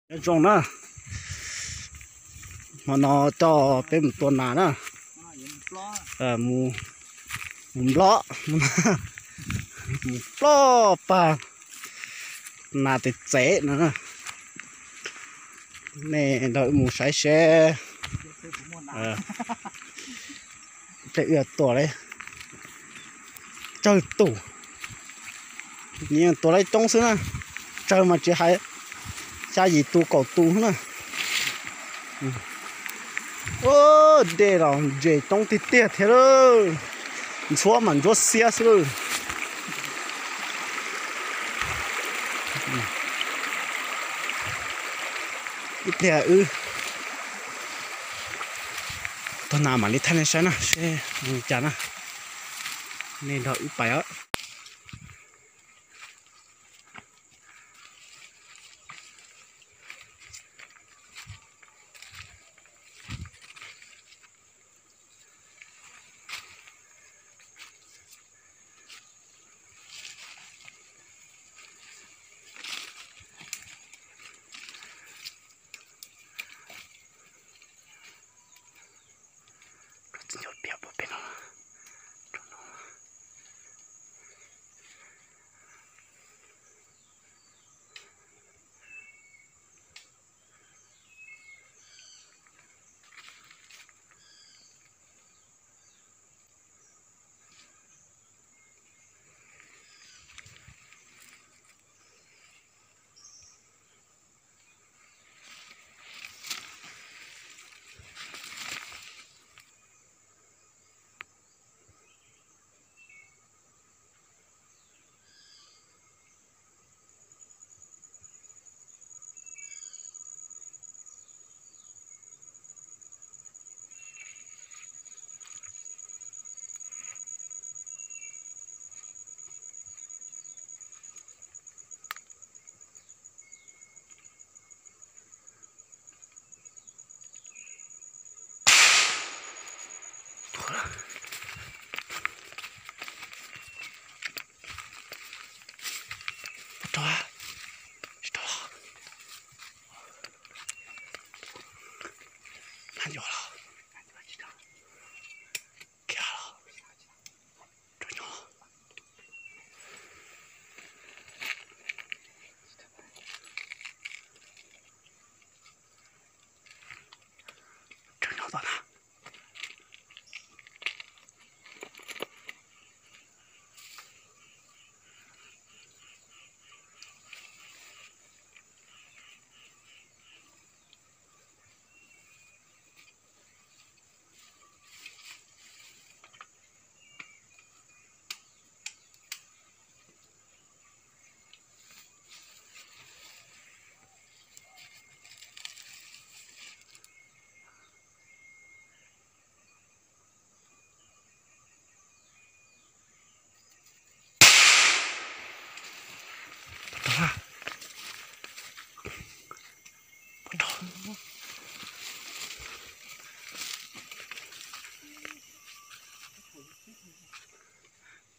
Nyob zoo na, hmo no coj peb mus tua nas na. Mus nplob, mus nplob pag nas tes txev no. Nej nrog wb mus saib seb pliag wb tua li tsawg tus. Tua li coob xwb na, tsawg mas tsis hais, xya yim tus kaum tus na. Dej los ntses coob tiag tiag thiab lawm, ntxhuab mas ntsuab xiab xwb lawm. Ib pliag wb tua nas mam li thaij nej saib na seb li cas na. Nej nrog wb pais os.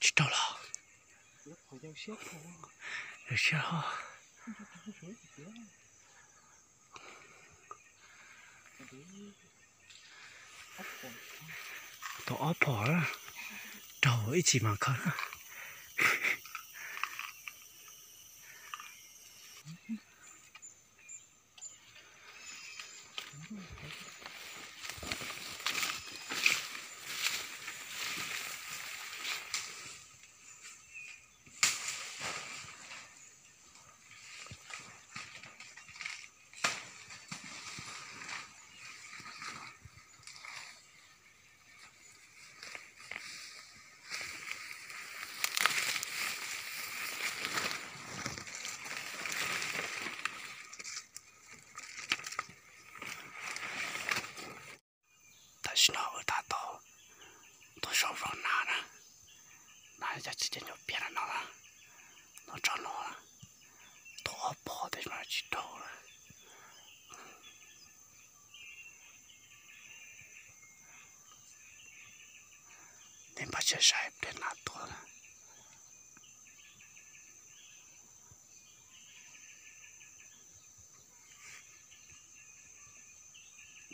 Tsis raug los? Yog siab ho. Tau ob phom na, raug ib chim mas khaws na. Tam sim no wb tab tom tuaj saum zos nas na, nas cov txiv cov nyuam piam no na, no tso no, tua ob phom tab sis mas tsis raug na. Nej npaj siab saib pliag nas tuaj na.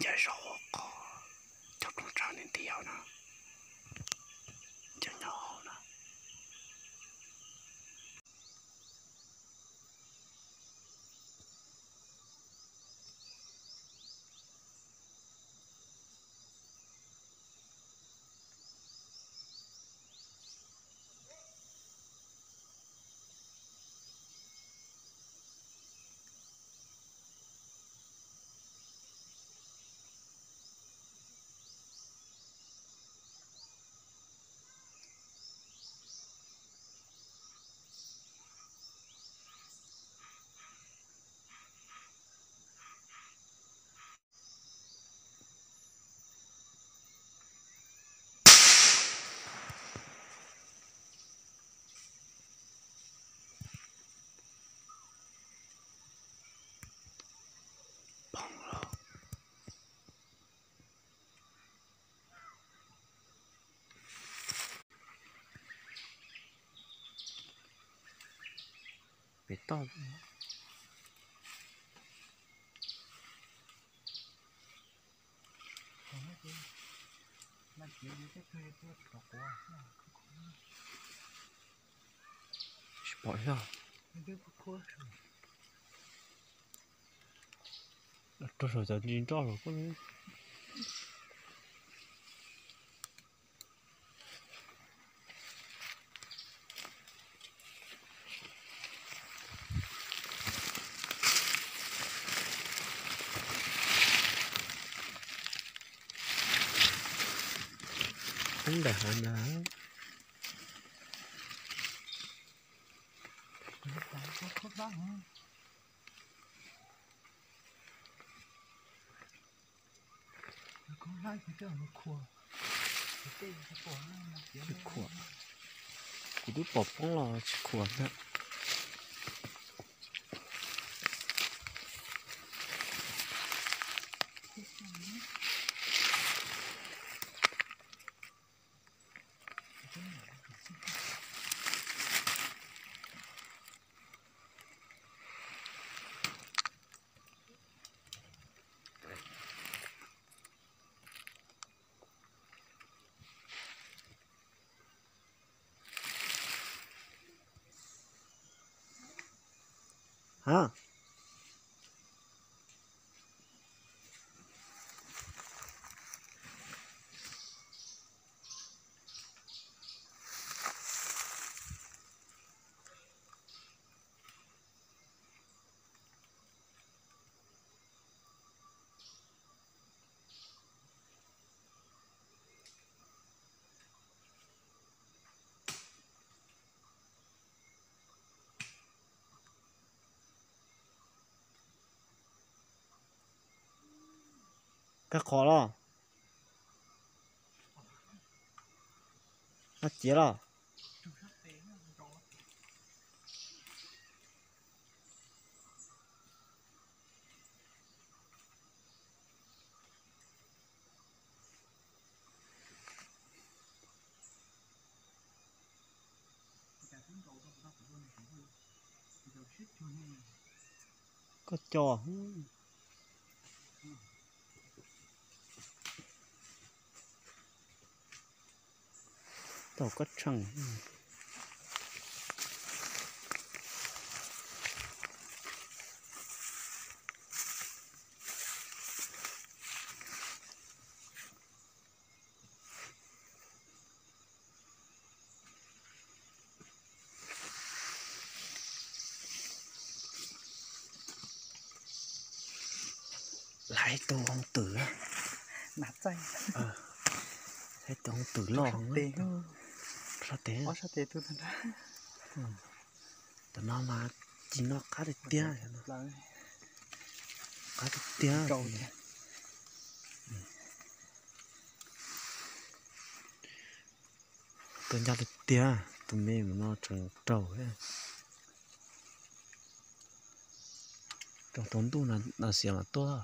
Cov zaub qhov, cov plooj tsawb nti nti hauv no, cov nyob hauv no. Pem toj. Tsis pom yog. Rau saum cov ntsis nroj los kuj. Poob ntawm hav nplawg. Tsis khuam. Kuv twb pom poob los tsis khuam ntag. Ha. Koj qhov los? Koj ciav los? Koj co. Tau koj tsheej. Laiv tus hoob twm. Laiv tus hoob twm loj. Sab tes. Tam no mas ci no qab tiag tiag. Qab tiag tiag. Tus ncaj tiag tiag, tus me mus no tseem raug. Raug rau ntuj no xiam mas tuaj.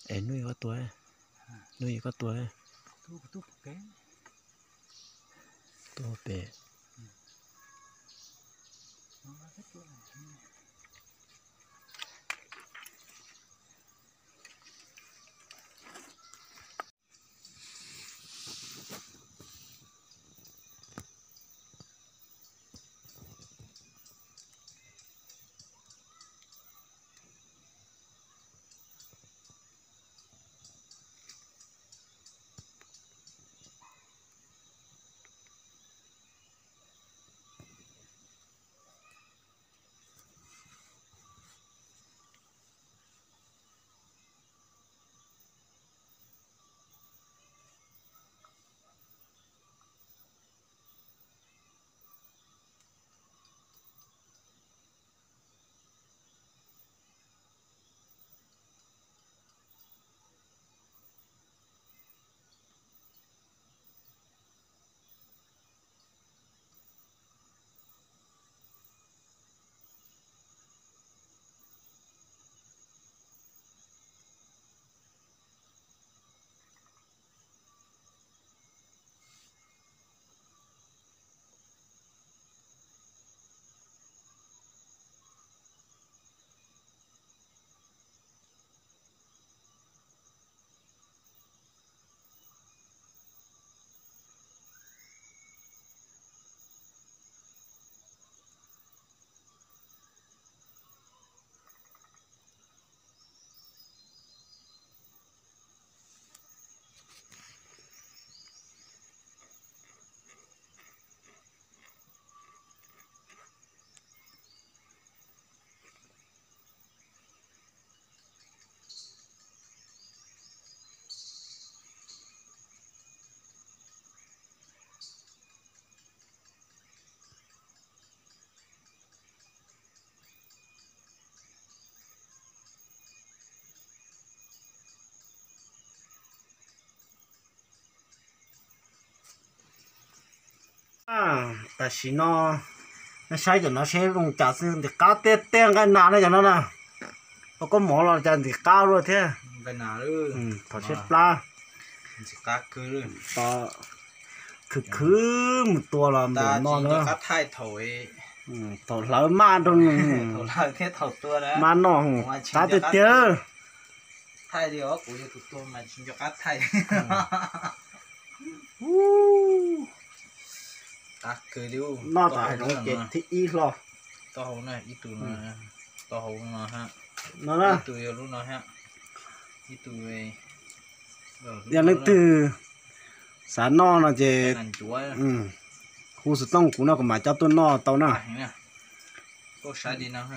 Es hnub ib koj tua, hnub ib koj tua. Tuaj pem. Tam sim no saib cov no seb zoo cas xwb, ntim qab tiag tiag nqaij nas na cov no na. Pab koj mov los cas ntim qab luaj thiab. Thov siab plab. Khwv khwv mus tua los npaum no na. Thaum hlawv maj rau nws. Maj noj qab tiag tiag. Noj tom hav zoov ces thib ib hlo. No na. Yog leej twg xav noj no ces hu xov tooj kuv no kuv mam coj tuaj noj tau na.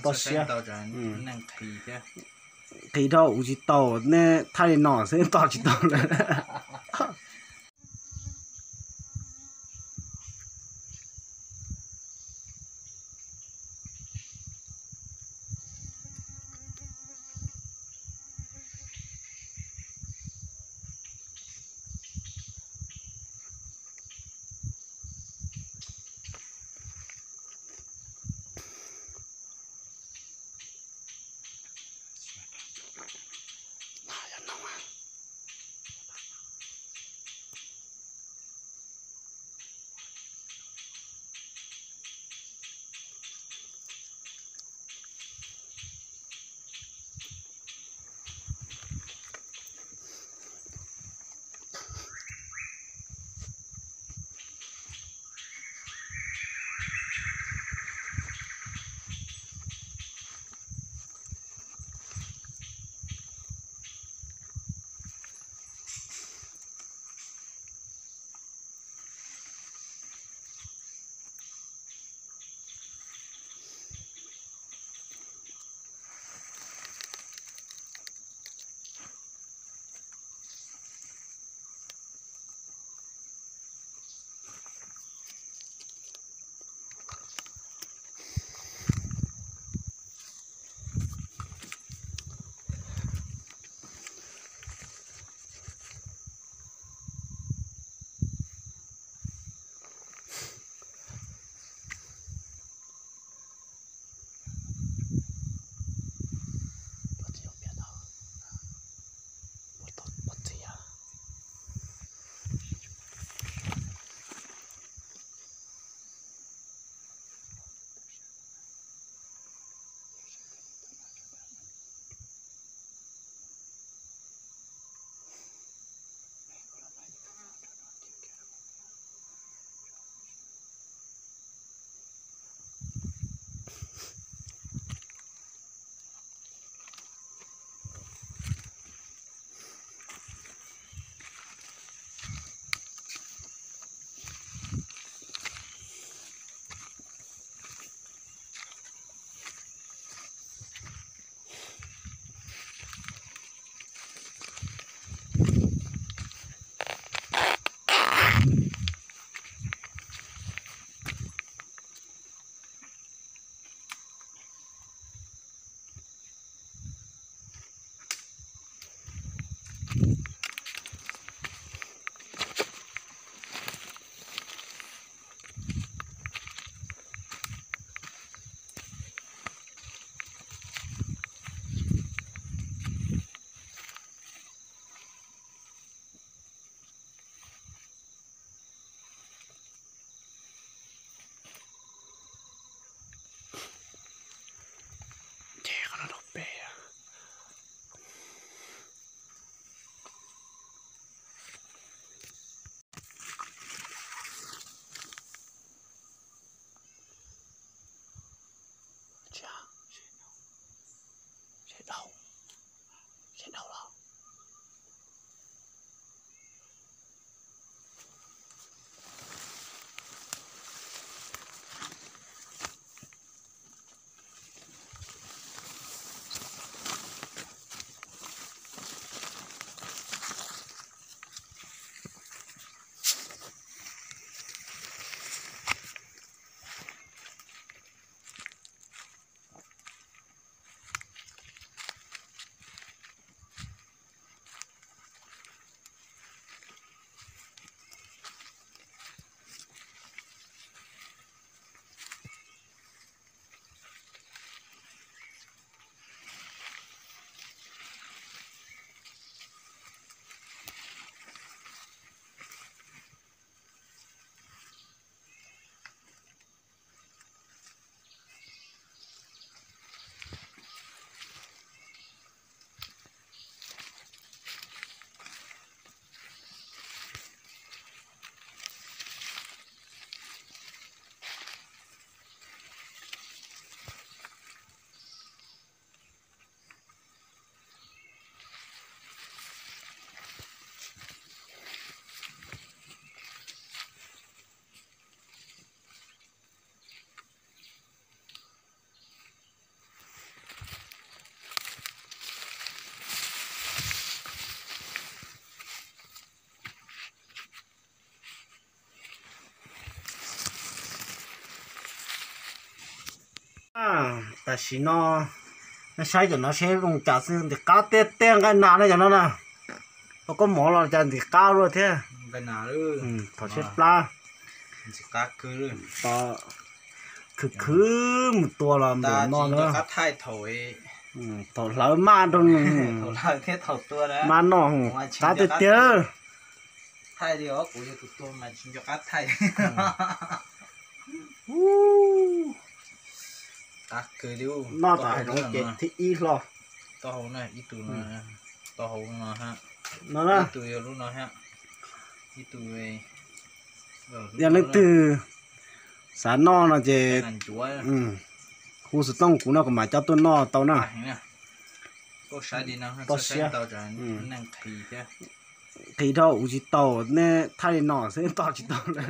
Toj siab. Qhia dhau ua tsis tau, nej thaij li no xwb toj tsis tau lawm. Tam sim no saib cov no seb zoo cas xwb, ntim qab tiag tiag nqaij nas na cov no na. Tau koj mov los cas ntim qab luaj thiab. Thaum siab plab, khwv khwv mus tua los npaum no na. Thaum hlawv maj rau nws, maj noj qab tiag tiag. Noj tas hais no ces thib ib hlo. No na, yog leej twg xav noj no ces hu xov tooj kuv no kuv mam coj tuaj noj tau na. Toj siab, nqhis dhau ua tsis tau, nej thaij li no xwb toj tsis tau lawm.